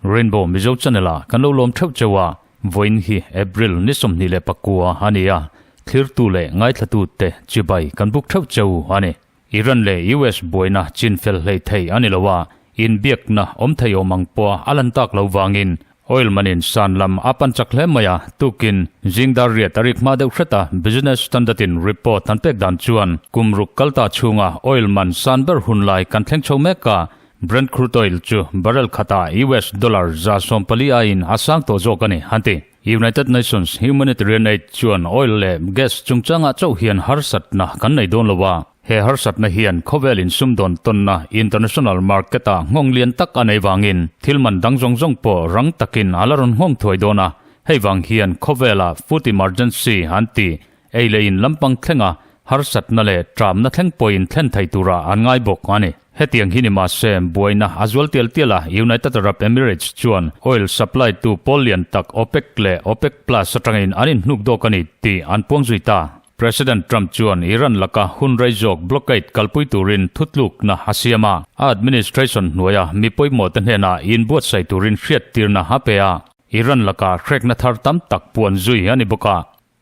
Rainbow Mizo Channel ah kan lo lawm theuh cheu a, vawiin hi April ni 29 a ni a, thlirtu leh ngaithlatu te chibai kan buk theuh cheu a ni. Iran leh US buaina chin fel hlei thei a ni lo a, inbiakna awm thei awm ang pawh a lan tak lo vangin oil manin san lam a pan chak hle mai a, tukin zingdar riat a rik hma deuh hret a, Business Standard in report an pek dan chuan kum ruk kalta chhunga oil man san ber hun lai kan thleng chho mek a, Brent crude oil chu barrel khatah US dollar 140 aiin a sang tawh zawk a ni, an ti. United Nations Humanitarian Aid chuan oil leh gas chungchangah chauh hian harsatna kan nei dawn lo a, he harsatna hian khawvel insumdawn tawnna international market-ah nghawng lian tak a nei vangin thil man dang zawng zawng pawh rang takin a la rawn nghawng thuai dawn a, hei vang hian khawvela food emergency an ti ei leh in lampang thlenga harsatna leh tramna thleng pawhin thlen thei tura an ngai bawk a ni. Hetiang hi ni mahse, buaina a zual tial tial a, United Arab Emirates chuan oil supply tu pawl lian tak OPEC leh OPEC Plus atangin an inhnuk dawk a ni tih an puang zui ta. President Trump chuan Iran laka hun rei zawk blockade kalpui turin thutlukna a siam a, a administration hnuaia mi pawimawhte hnenah inbuatsaih turin hriattirna a pe a, Iran laka hrekna thar tam tak puan zui a ni bawk a.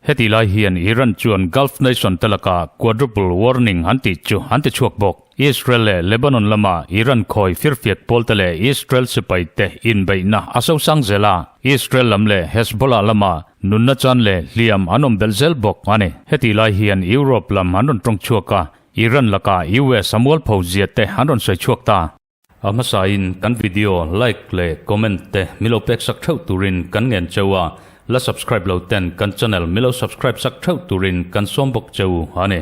Heti lai hian Iran chuan Gulf nation te lakah quadruple warning an tih chu an ti chhuak bawk. Israel leh Lebanon lama Iran khawi firfiak pawl te leh Israel sipai te inbeihna a sosang zel a, Israel lam leh Hezbollah lama nunna chan leh hliam an awm belh zel bawk a ni. Heti lai hian Europe lam an rawn tawng chhuak a, Iran lakah US a mualpho zia te an rawn sawi chhuak ta. A hmasain kan video like leh comment te milo pek sak theuh turin kan ngen cheu a, la subscribe lo ten kan channel milo subscribe sak theuh turin kan sawm bawk cheu a ni.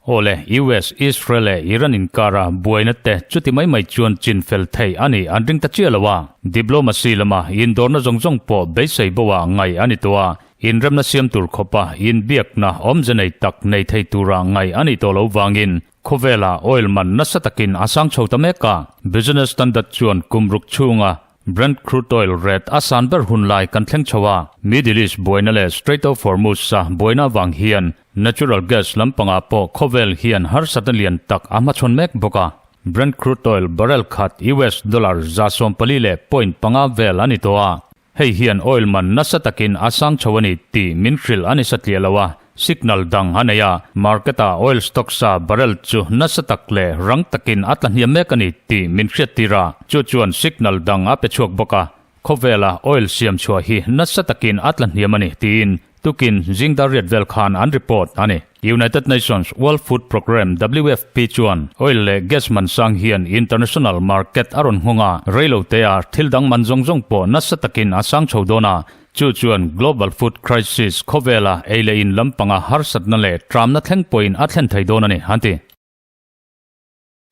Awle, US, Israel leh Iran inkara buaina te chuti mai mai chuan chin fel thei a ni an ring ta chiah lo a, diplomacy lama indawrna zawng zawng pawh beisei bo ah ngai a ni tawh a, inremna siam tur khawpa inbiakna awmze nei tak nei thei tura ngai a nih tawh lo vangin Khawvela oil man nasa takin a sang chho ta mek a, Business Standard chuan kum ruk chhunga Brent crude oil rate a san ber hun lai kan thleng chho a, Middle East buaina leh Strait of Hormuz a buaina avang hian natural gas lampangah pawh khawvel hian harsatna lian tak a hmachhawn mek bawk a. Brent crude oil barrel khat US dollar 14.5 vel a ni tawh a, Hei hian oil man nasa takin a sang chho a ni tih min hrilh a ni satliah lo a, signal dang a nei a, market-ah oil stock sa barrel chu nasa tak leh rang takin a tla hniam mek a ni tih min hriattir a, chu chuan signal dang a pe chhuak bawk a, khawvela oil siam chhuah hi nasa takin a tla hniam a ni tiin tukin zingdar riat vel khan an report a ni. United Nations World Food Programme, WFP, chuan oil leh gas man sang hian international market a rawn nghawng a, reilotea thil dang man zawng zawng pawh nasa takin a sang chho dawn a, chu chuan global food crisis khawvela ei leh in lampanga harsatna leh tramna thleng pawhin a thlen thei dawn a ni, an ti.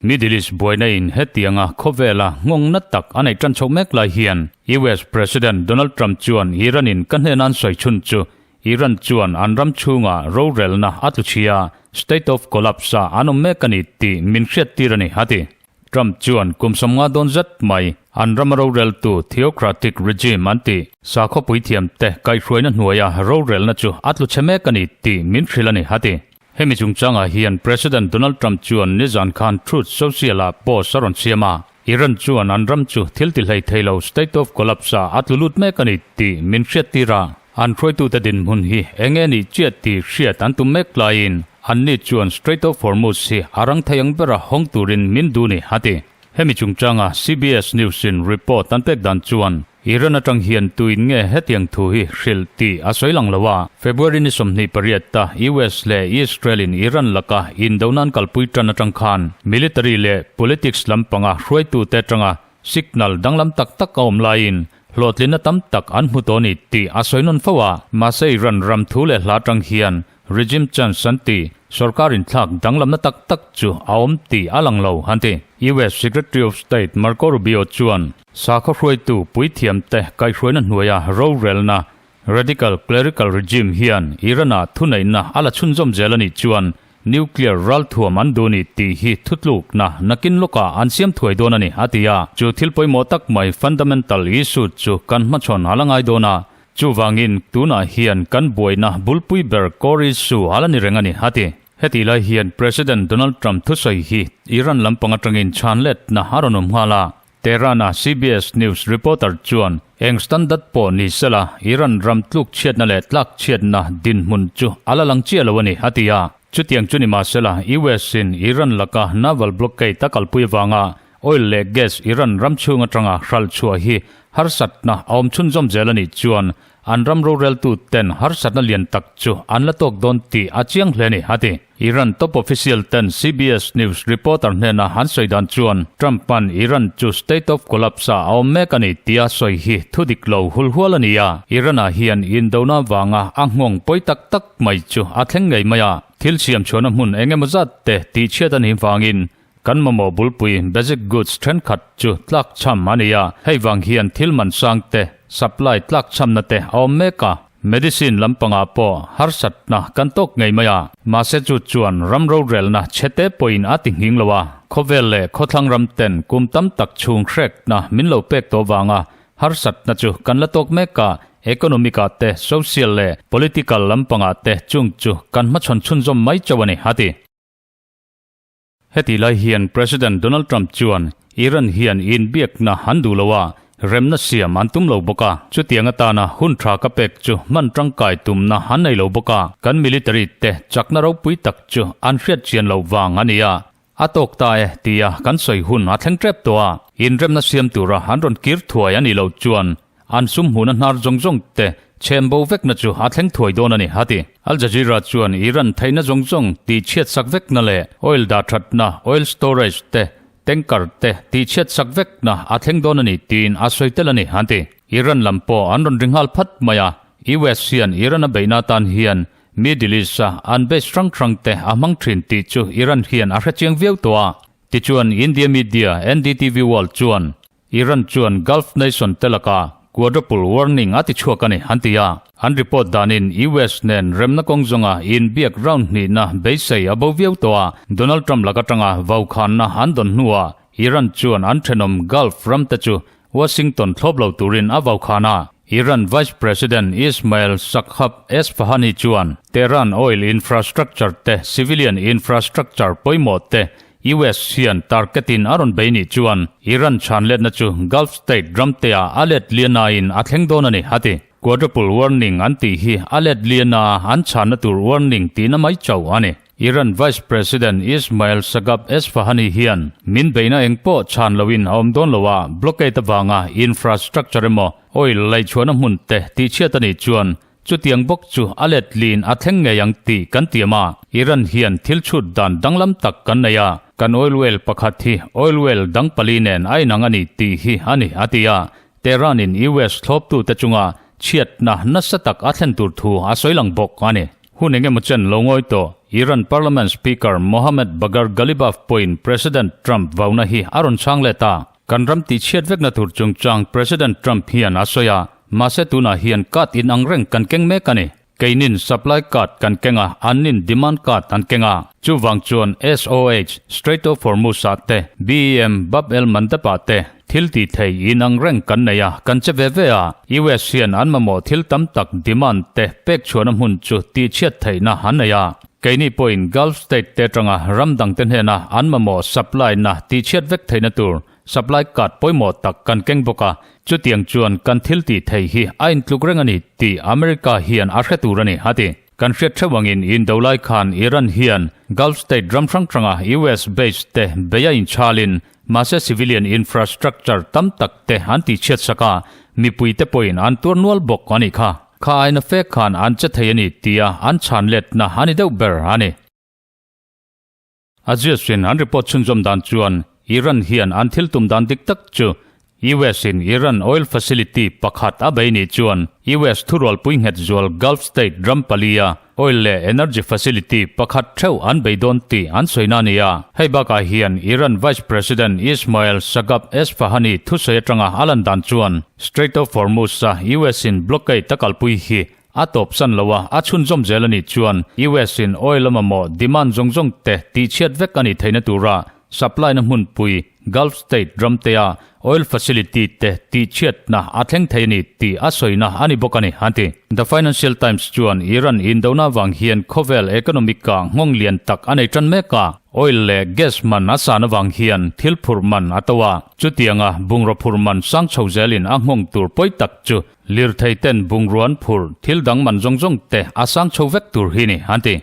Middle East buaina in hetianga khawvela nghawngna tak a neih tan chho mek lai hian US President Donald Trump chuan Iran in ka hnen an sawi chhun chu Iran chuan an ram chhunga rorelna a tlu chhia, state of collapse ah an awm mek a ni tih min hriattir a ni, a ti. Trump chuan kum 50 dawn zet mai an rama roreltu theocratic regime an tih sakhaw puithiam te kaihhruaina hnuaia rorelna chu a tlu chhe mek a ni tih min hrilh a ni, a ti. Hemi chungchangah hian President Donald Trump chuan nizan khan Truth Social-ah post a rawn siam a, Iran chuan an ram chu thil ti hlei thei lo state of collapse-ah a tlu lut mek a ni tih min hriattir a, an hruaitute dinhmun hi eng nge nih chiah tih hriat an tum mek laiin anni chuan Strait of Hormuz hi a rang thei ang bera hawng turin min duh ni, a ti. Hemi chungchanga CBS News-in report an pek dan chuan Iran atang hian tuin nge hetiang thu hi hrilh tih a sawi lang lo a. February ni 28 ta US leh Israel-in Iran laka indonan kalpui tan atang khan military leh politics lampanga hruaitute atanga signal danglam tak tak a awm laiin hlawhtlinna tam tak an hmu tawh a ni tih a sawi nawn fo a. Mahse Iran ram thu leh hla atang hian Regime change an ti, sorkar inthlak danglamna tak tak chu a awm tih a lang lo an ti. US Secretary of State Marco Rubio chuan sakhaw hruaitu puithiamte kaihhruaina hnuaia rorelna radical clerical regime hian Iran-ah thuneihna a la chhunzawm zel a nih chuan nuclear ralthuam an duh ni tih hi thutlukna nakin lawkah an siam thuai dawn a ni a ti a. Chu thil pawimawh tak mai fundamental issue chu kan hmachhawn a la ngai dawn a. Chuvangin tunah hian kan buaina bulpui ber core issue a la ni reng a ni, a ti. Hetih lai hian President Donald Trump thusawi hi Iran lampang atangin chhan letna a rawn awm nghal a. Tehran-a CBS News reporter chuan eng standard pawh ni sela Iran ram tluk chhiatna leh tlak chhiatna dinhmun chu a la lang chiah lo a ni, a ti a. Chutiang chu ni mahsela US-in Iran laka naval blockade a kalpui avanga oil leh gas Iran ram chhung atanga hralh chhuah hi harsatna a awm chhunzawm zel a nih chuan An ram roreltu ten harsatna lian tak chu an la tawk dawn tih a chiang hle a ni, a ti. Iran top official ten CBS News reporter hnena an sawi dan chuan Trump-a'n Iran chu state of collapse-ah a awm mek a ni tia sawi hi thu dik lo hulhual a ni a. Iran-ah hian indona vanga a nghawng pawi tak tak mai chu a thleng ngei mai a. Thil siam chhuahna hmun eng emaw zat te tihchhiat a nih vangin Kan mamawh bulpui, basic goods, thenkhat chu tlakchham a ni a, hei vang hian thil man sang te, supply tlakchhamna te a awm mek a. Medicine lampangah pawh harsatna kan tawk ngei mai a, mahse chu chuan ram rorelna chhete pawhin a ti nghing lo a, khawvel leh khawthlang ram ten kum tam tak chhung hrekna min lo pek tawh vanga harsatna chu kan la tawk mek a, economic ah te, social leh political lampangah te chung chu kan hmachhawn chhunzawm mai chauh a ni, a ti. Heti lai hian President Donald Trump chuan Iran hian inbiakna an duh lo a, remna siam an tum lo bawk a. Chutiang atana hun tha ka pek chu hman tangkai tumna an nei lo bawk a, kan military te chakna ropui tak chu an hriat chian loh vang a ni a. A tawk ta e tia kan sawi hun a thleng tep tawh a, inremna siam tura an rawn kir thuai a nih loh chuan An sum hmuhna hnar zawng zawng te chhem bo vekna chu a thleng thuai dawn a ni, a ti. Al Jazeera chuan Iran theihna zawng zawng tihchhiatsak vekna leh oil dahṭhatna, oil storage, te, tanker te tihchhiatsak vekna a thleng dawn a ni tiin a sawi tel a ni, an ti. Iran lam pawh an rawn ri nghal phat mai a, US hian Iran a beihna atan hian Middle East-a an base hrang hrang te a hmang ṭhin tih chu Iran hian a hrechiang viau tawh a. Tichuan India media NDTV World chuan Iran chuan Gulf nation te laka quadruple warning a ti chhuak a ni, an ti a. An report danin US nen remna kawng zawnga inbiak round hnihna beisei a bo viau tawh a. Donald Trump lak atanga vaukhanna an dawn hnuah Iran chuan an thenawm Gulf ram te chu Washington thlawp lo turin a vaukhan a. Iran Vice President Ismail Sakhab Esfahani chuan Tehran oil infrastructure te civilian infrastructure pawimawh te US hian target in a rawn bei nih chuan Iran chhan letna chu Gulf state ramteah a let lianain a thleng dawn a ni, a ti. Quadruple warning an tih hi a let liana an chhanna tur warning tihna mai chauh a ni. Iran Vice President Ismail Saghab Esfahani hian min beihna eng pawh chhan loin a awm dawn lo a, blockade avanga infrastructure emaw oil laihchhuahna hmun te tihchhiat a nih chuan Chutiang bawk chu a let lin a thleng ngei ang tih kan tiam a, Iran hian thil chhut dan danglam tak kan nei a, kan oil well pakhat hi oil well dang pali nen a inang a ni tih hi a ni, a ti a. Tehran-in US thlawptute chunga chhiatna nasa tak a thlen tur thu a sawi lang bawk a ni. Hun eng emaw chen lo ngawi tawh, Iran Parliament Speaker Mohammad Bagher Ghalibaf pawhin President Trump vauna hi a rawn chhang let a. Kan ram tihchhiat vekna tur chungchang President Trump hian a sawi a, mahse tunah hian card inang reng kan keng mek a ni. Keinin supply card kan keng a, annin demand card an keng a. Chuvang chuan SOH, Strait of Hormuz ah te, BEM, Bab el Mandeb ah te thil tih thei inang reng kan nei a, kan che ve ve a. US hian an mamawh thil tam tak demand te pek chhuahna hmun chu tihchhiat theihna an nei a. Keini pawhin Gulf State te atanga ram dangte hnena an mamawh supply na tihchhiat vek theihna tur supply card pawimawh tak kan keng bawk a, chutiang chuan kan thil tih thei hi a intluk reng a ni tih America hian a hre tur a ni, a ti. Kan hriat theuh angin indo lai khan Iran hian Gulf State ram hrang hranga US base te bei a inchhalin mahse civilian infrastructure tam tak te an tihchhiat sak a, mipui te pawhin an tuar nual bawk a nih kha. Kha aina fek khan an che thei a ni tia an chhan letna a ni deuh ber a ni. Aziz-in an report chhunzawm dan chuan Iran hian an thil tum dan dik tak chu US-in Iran oil facility pakhat a bei nih chuan US thurualpui nghet zual Gulf state ram palia oil leh energy facility pakhat theuh an bei dawn tih an sawina a ni a. Hei bakah hian Iran Vice President Ismail Saghab Esfahani thusawi atanga a lan dan chuan Strait of Hormuz-a US-in blockade a kalpui hi a tawpsan lo a, a chhunzawm zel a nih chuan US-in oil a mamawh demand zawng zawng te tihchhiat vek a nih theihna tura supply-na hmunpui Gulf state ramtea oil facility te tihchhiatna a thleng thei a ni tih a sawina a ni bawk a ni, an ti. The Financial Times chuan Iran indona vang hian khawvel economic-ah nghawng lian tak a nei tan mek a, oil leh gas man a san avang hian thil phurh man a to a, chutianga bungraw phurh man sang chho zelin a nghawng tur pawi tak chu lirthei ten bungrua an phurh thil dang man zawng zawng te a sang chho vek tur hi ni, an ti.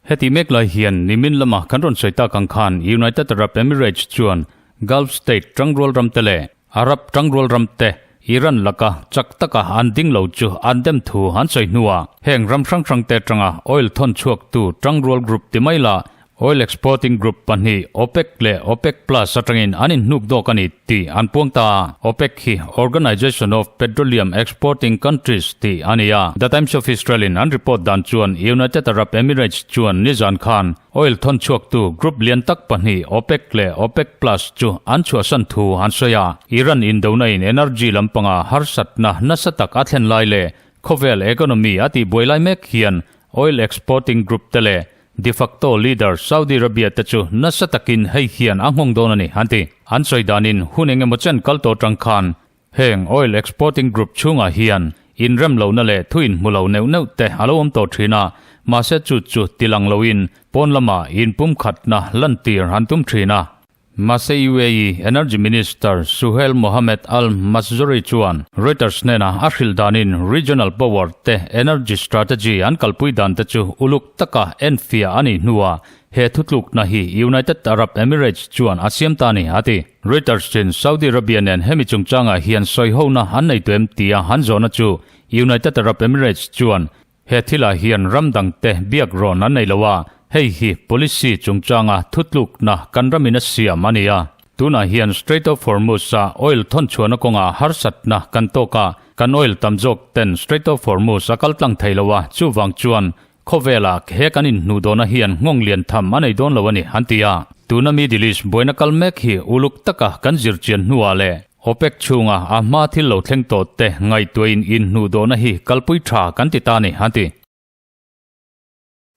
Heti mek lai hian nimin lama kan rawn sawi tak ang khan United Arab Emirates chuan Gulf state tangrual ramte leh Arab tangrual ramte Iran laka chak taka an ding lo chu an dem thu an sawi hnuah heng ram hrang hrangte atanga oil thawn chhuaktu tangrual group ti mai lah Oil exporting group pahnih OPEC leh OPEC Plus atangin an inhnuk dawk a ni tih an puang ta a. OPEC hi Organization of Petroleum Exporting Countries tih a ni a. The Times of Israel in an report dan chuan United Arab Emirates chuan nizan khan oil thawn chhuaktu group lian tak pahnih OPEC leh OPEC Plus chu an chhuahsan thu an sawi a. Iran indona in energy lampanga harsatna nasa tak a thlen lai leh khawvel economy a tihbuai lai mek hian oil exporting group te leh De facto leader Saudi Arabia te chu nasa takin hei hian a nghawng dawn a ni, an ti. An sawi danin hun eng emaw chen kal tawh tang khan heng oil exporting group chhungah hian inrem lohna leh thu inhmu lo neuh neuh te a lo awm tawh thin a, mahse chu chu tilang loin pawn lamah inpumkhatna lantir an tum thin a. Mahse UAE Energy Minister Suhail Mohamed Al Mazrouei chuan Reuters hnenah a hrilh danin regional power te energy strategy an kalpui dan te chu uluk taka enfiah a nih hnuah he thutlukna hi United Arab Emirates chuan a siam ta a ni, a ti. Reuters in Saudi Arabia nen hemi chungchangah hian sawihona an nei tuem tia an zawhna chu United Arab Emirates chuan He thilah hian ram dangte biak rawn an nei lo a, hei hi policy chungchanga thutlukna kan ramin a siam a ni a. Tunah hian Strait of Hormuz-a oil thawn chhuahna kawngah harsatna kan tawk a, kan oil tam zawk ten Strait of Hormuz a kal tlang thei lo a, chuvang chuan khawvelah he kan inhnuh dawhna hian nghawng lian tham a nei dawn lo a ni, an ti a. Tuna Middle East buaina kal mek hi uluk taka kan zirchian hnuah leh OPEC chhunga a hma thil lo thleng tawh te ngaihtuahin inhnuh dawhna hi kalpui tha kan ti ta a ni, an ti.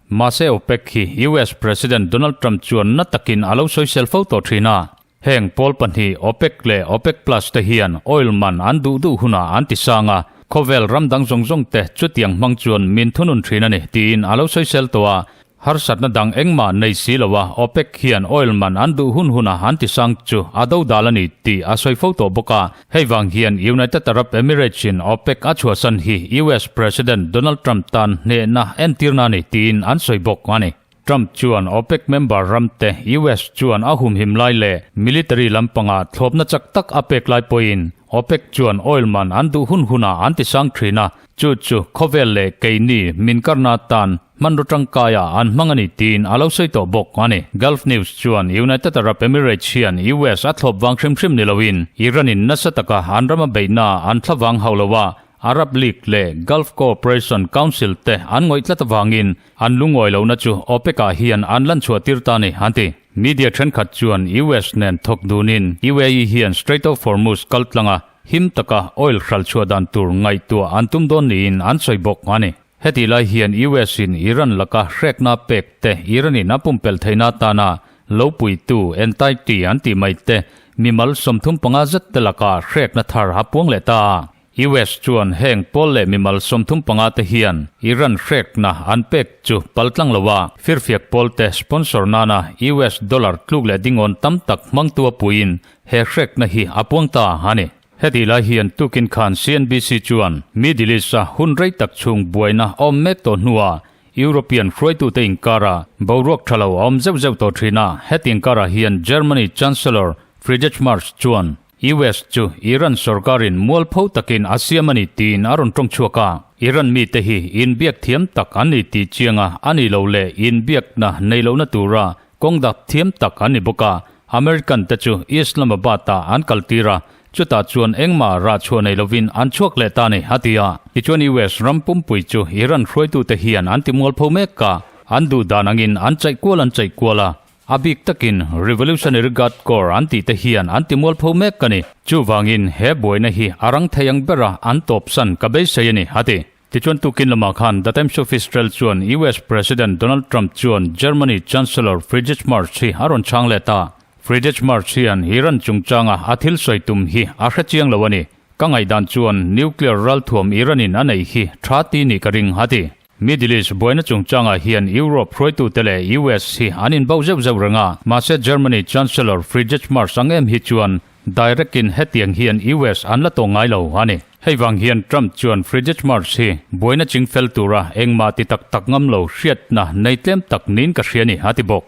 Mahse OPEC hi US President Donald Trump chuan na takin a lo sawisel fo tawh thin a. Heng pawl pahnih OPEC leh OPEC Plus te hian oil man an duh duh hunah an ti sang a, khawvel ram dang zawng zawng te chutiang hmang chuan min thunun thin a ni, tiin a lo sawisel tawh a. Harsatna dang engmah nei si lo a, OPEC hian oil man an duh hun hunah an ti sang chu a do dal a ni tih a sawi fo tawh bawk a. Hei vang hian United Arab Emirates in OPEC a chhuahsan hi US President Donald Trump tan hnehna entirna a ni tiin an sawi bawk a ni. Trump chuan OPEC member ramte US chuan a humhim lai leh military lampangah thlawpna chak tak a pek lai pawhin OPEC chuan oil man an duh hun hunah an ti sang thin a, chu chu khawvel leh keini min karna tan hmanraw tangkaia an hmang a ni tiin a lo sawi tawh bawk a ni. Gulf News chuan United Arab Emirates hian US a thlawp vang hrim hrim ni loin Iran-in nasa taka an rama beihna an thla vang hauh lo a, Arab League leh Gulf Cooperation Council te an ngawih tlat avangin an lungawi lohna chu OPEC-ah hian an lan chhuah tir ta a ni, an ti. Media thenkhat chuan US nen thawk dunin UAE hian Strait of Hormuz kal tlanga him taka oil hral chhuah dan tur ngaihtuah an tum dawn niin an sawi bawk a ni. Hetih lai hian US in Iran laka hrekna pek te Iran in a pumpelh theihna atana lo puitu entity an tih mai te mimal 35 zet te laka hrekna thar a puang leh ta a. US chuan heng pawl leh mimal 35 te hian Iran hrekna an pek chu paltlang lo a, firfiak pawl te sponsor nana US dollar tluk leh dingawn tam tak hmangtu a puiin he hrekna hi a puang ta a ni. Hetih lai hian tukin khan CNBC chuan Middle East-a hun rei tak chhung buaina a awm mek tawh hnuah European hruaitute inkara boruak tha lo a awm zeuh zeuh tawh thin a, heti inkarah hian Germany Chancellor Friedrich Merz chuan US chu Iran sorkarin mualpho takin a siam a ni tiin a rawn tawng chhuak a. Iran mite hi inbiak thiam tak an ni tih chianga a ni lo leh inbiakna nei lohna tura Kawng dak thiam tak an ni bawk a, American te chu Islamabad ah an kal tir a, chutah chuan engmah rah chhuah nei lovin an chhuak leh ta a ni, a ti a. Tichuan US ram pumpui chu Iran hruaitute hian an ti mualpho mek a, an duh dan angin an chaih kual an chaih kual a, a bik takin Revolutionary Guard Corps an tih te hian an ti mualpho mek a ni. Chuvangin he buaina hi a rang thei ang bera an tawpsan ka beisei a ni, a ti. Tichuan tukin lamah khan The Times of Israel chuan US President Donald Trump chuan Germany Chancellor Friedrich Merz hi a rawn chhang let a. Friedrich Merz hian Iran chungchanga a thil sawi tum hi a hre chiang lo a ni. Ka ngaihdan chuan nuclear ralthuam Iran-in a neih hi tha ti nih ka ring, a ti. Middle East buaina chungchangah hian Europe hruaitute leh US hi an inbauh zeuh zeuh reng a, mahse Germany Chancellor Friedrich Merz ang em hi chuan direct-in hetiang hian US an la tawng ngai lo a ni. Hei vang hian Trump chuan Friedrich Merz hi buaina chingfel tura engmah ti tak tak ngam lo hriatna nei tlem tak niin ka hria a ni, a ti bawk.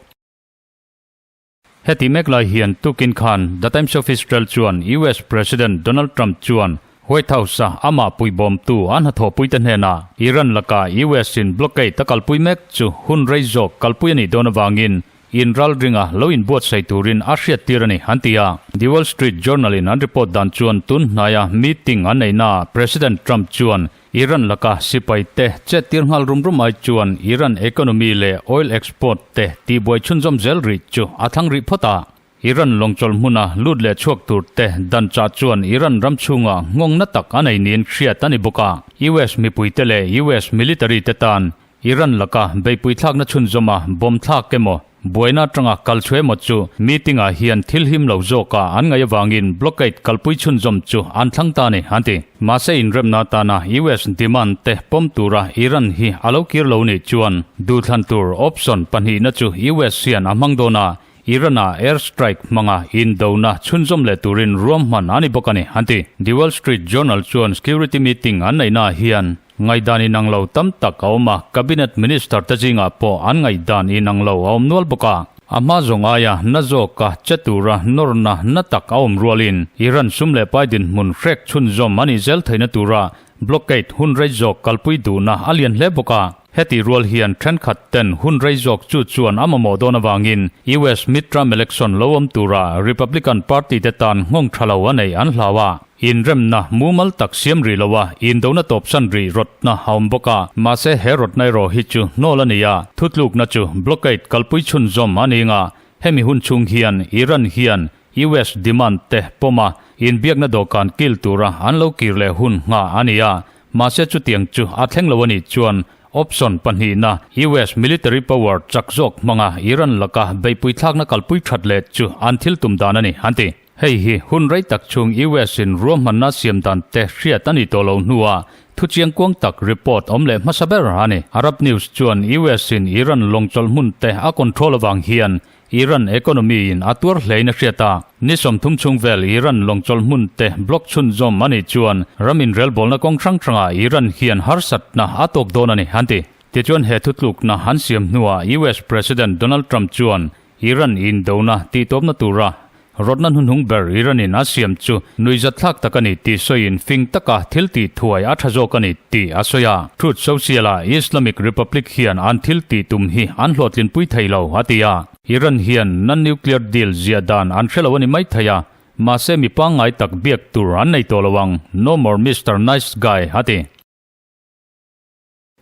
Heti mek lai hian tukin khan The Times of Israel chuan US President Donald Trump chuan White House-a amah puihbawmtu a hnathawhpuite hnenah Iran laka US-in blockade a kalpui mek chu hun rei zawk kalpui a nih dawn avangin inralringa lo inbuatsaih turin a hriattir a ni, an ti a. The Wall Street Journal-in an report dan chuan tun hnaia meeting an neihnaah President Trump chuan Iran laka sipai te chet tir nghal rum rum ai chuan Iran economy leh oil export te tihbuai chhunzawm zel rih chu a thlang rih phawt a. Iran lawngchawlh hmuna lut leh chhuak tur te dan chah chuan Iran ram chhunga nghawng na tak a nei niin hriat a ni bawk a. US mipui te leh US military te tan Iran laka beihpui thlakna chhunzawma bomb thlak emaw, buaina atanga kal chhuah emaw chu meeting ah hian thil him lo zawka an ngaih avangin blockade kalpui chhunzawm chu an thlang ta a ni, an ti. Mahse inremna atana US demand te pawm tura Iran hi a lo kir lo nih chuan duhthlan tur option pahnihna chu US hian a hmang dawn a, Iran-a air strike hmanga indona chhunzawm leh turin ruahman a ni bawk a ni, an ti. The Wall Street Journal chuan security meeting an neihnaah hian Ngaihdan inang lo tam tak a awm a, Cabinet Minister te zingah pawh an ngaihdan inang lo a awm nual bawk a. A hma zawng aia na zawka che tura nawrna na tak a awm rualin Iran sum leh pai dinhmun hrek chhunzawm a nih zel theihna tura blockade hun rei zawk kalpui duhna a lian hle bawk a. Heti rual hian thenkhat ten hun rei zawk chu chuan a mamawh dawn avangin US midterm election lo awm tura Republican Party te tan nghawng tha lo a neih an hlau a. Inremna mumal tak siam rih lo a, indona tawpsan rih rawtna a awm bawk a, mahse he rawtna erawh hi chu hnawl a ni a, thutlukna chu blockade kalpui chhunzawm a ni nga, hemi hun chhung hian Iran hian US demand te pawm a, inbiakna dawhkan kil tura an lo kir leh hun nghah a ni a, mahse chutiang chu a thleng lo a nih chuan option pahnihna US military power chak zawk hmanga Iran laka beihpui thlakna kalpui that leh chu an thil tum dan a ni, an ti. Hei hi hun rei tak chhung US in ruahmanna siam dan te hriat a ni tawh lo hnuah thuchiang kuang tak report awm leh hmasa ber a ni. Arab News chuan US in Iran lawngchawlh hmun te a control avang hian Iran economy in a tuar hlein a hriat a. Ni 30 chhung vel Iran lawngchawlh hmun te block chhunzawm a nih chuan ram inrelbawlna kawng hrang hrangah Iran hian harsatna a tawk dawn a ni, an ti. Tichuan he thutlukna an siam hnuah US President Donald Trump chuan Iran indona tihtawpna tura rawtna hnuhnung ber Iran-in a siam chu nuihzatthlak tak a ni tih sawiin fing taka thil tih thuai a tha zawk a ni tih a sawi a. Truth Social-ah Islamic Republic hian an thil tih tum hi an hlawhtlinpui thei lo, a ti a. Iran hian non-nuclear deal ziah dan an hre lo a ni mai thei a, mahse mi pangngai tak biak tur an nei tawh lo ang, No more Mister Nice Guy, a ti.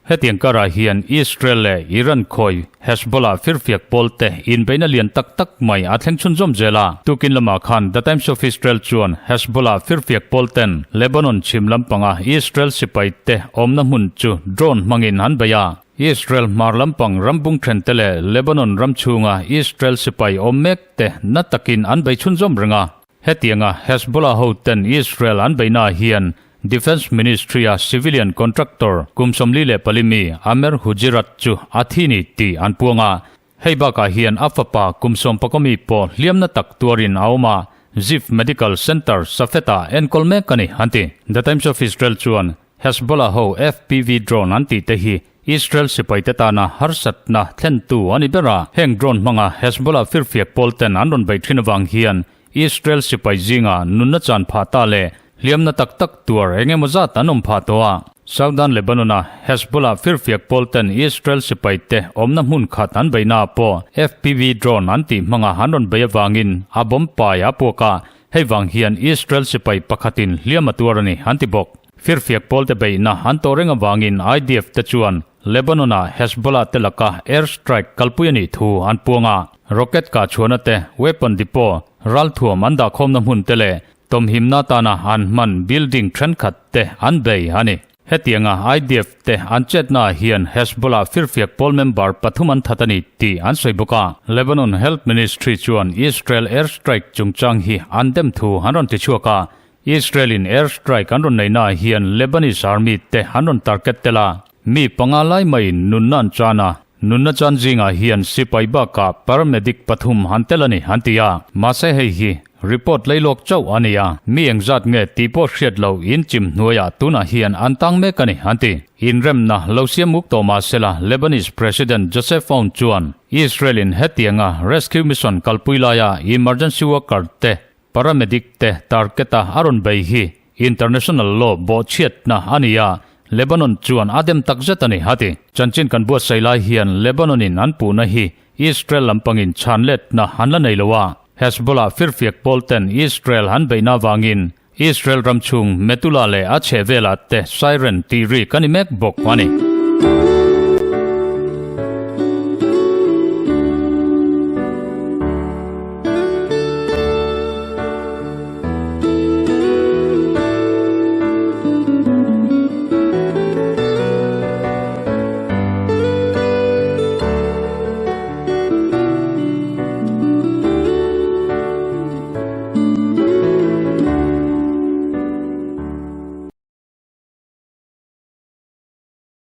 Hetiang karah hian Israel leh Iran khawi Hezbollah firfiak pawl te inbeihna lian tak tak mai a thleng chhunzawm zel a. Tukin lamah khan The Times of Israel chuan Hezbollah firfiak pawl ten Lebanon chhim lampanga Israel sipai te awmna hmun chu drone hmangin an bei a. Israel hmar lampang rambung then te leh Lebanon ram chhunga Israel sipai awm mek te na takin an bei chhunzawm reng a. Hetianga Hezbollah ho ten Israel an beihnaah hian Defence Ministry-a civilian contractor kum 44 mi Amer Hujirat chu a thi ni tih an puang a. Hei bakah hian a fapa kum 11 mi pawh hliamna tak tuarin a awm a, Ziv Medical Center, Safed-ah enkawl mek a ni, an ti. The Times of Israel chuan Hezbollah ho FPV drone an tih te hi Israel sipaite tana harsatna thlentu a ni ber a. Heng drone hmanga Hezbollah firfiak pawl ten an rawn beih thin avang hian Israel sipai zinga nunna chan phah ta leh hliamna tak tak tuar eng emaw zat an awm phah tawh a. Southern Lebanon-a Hezbollah firfiak pawl ten Israel sipaite awmna hmun khat an beihnaah pawh FPV drone an tih hmanga an rawn beih avangin a bomb pai a puak a, Hei vang hian Israel sipai pakhatin hliam a tuar a ni, an ti bawk. Firfiak pawlte beihna an tawh reng avangin IDF te chuan Lebanon-ah Hezbollah te laka air strike kalpui a nih thu an puang a. Rocket kah chhuahna te, weapon depot, ralthuam an dahkhawmna hmun te leh tawmhimna atana an hman building thenkhat te an bei a ni. Hetianga IDF te an chetnaah hian Hezbollah firfiak pawl member pathum an that a ni tih an sawi bawk a. Lebanon Health Ministry chuan Israel air strike chungchang hi an dem thu an rawn ti chhuak a. Israel in air strike an rawn neihnaah hian Lebanese army te an rawn target tel a. Mi panga lai maiin nunna an chan a, nunna chan zingah hian sipai bakah paramedic pathum an tel a ni an ti a. Mahse hei hi report leilawk chauh a ni a, mi engzat nge tih pawh hriat loh in chim hnuaiah tunah hian an tang mek a ni an ti. Inremna lo siam muk tawh mahsela Lebanese President Joseph Aoun chuan Israel in hetianga rescue mission kalpui laia emergency worker te Paramedic te target-a a rawn bei hi international law bawhchhiatna a ni a, Lebanon chuan a dem tak zet a ni, a ti. Chanchin kan buatsaih lai hian Lebanon-in an puhna hi Israel lampangin chhan letna an la nei lo a, Hezbollah firfiak pawl ten Israel an beihna avangin Israel ram chhung Metula leh a chhehvelah te siren tih rik a ni mek bawk a ni.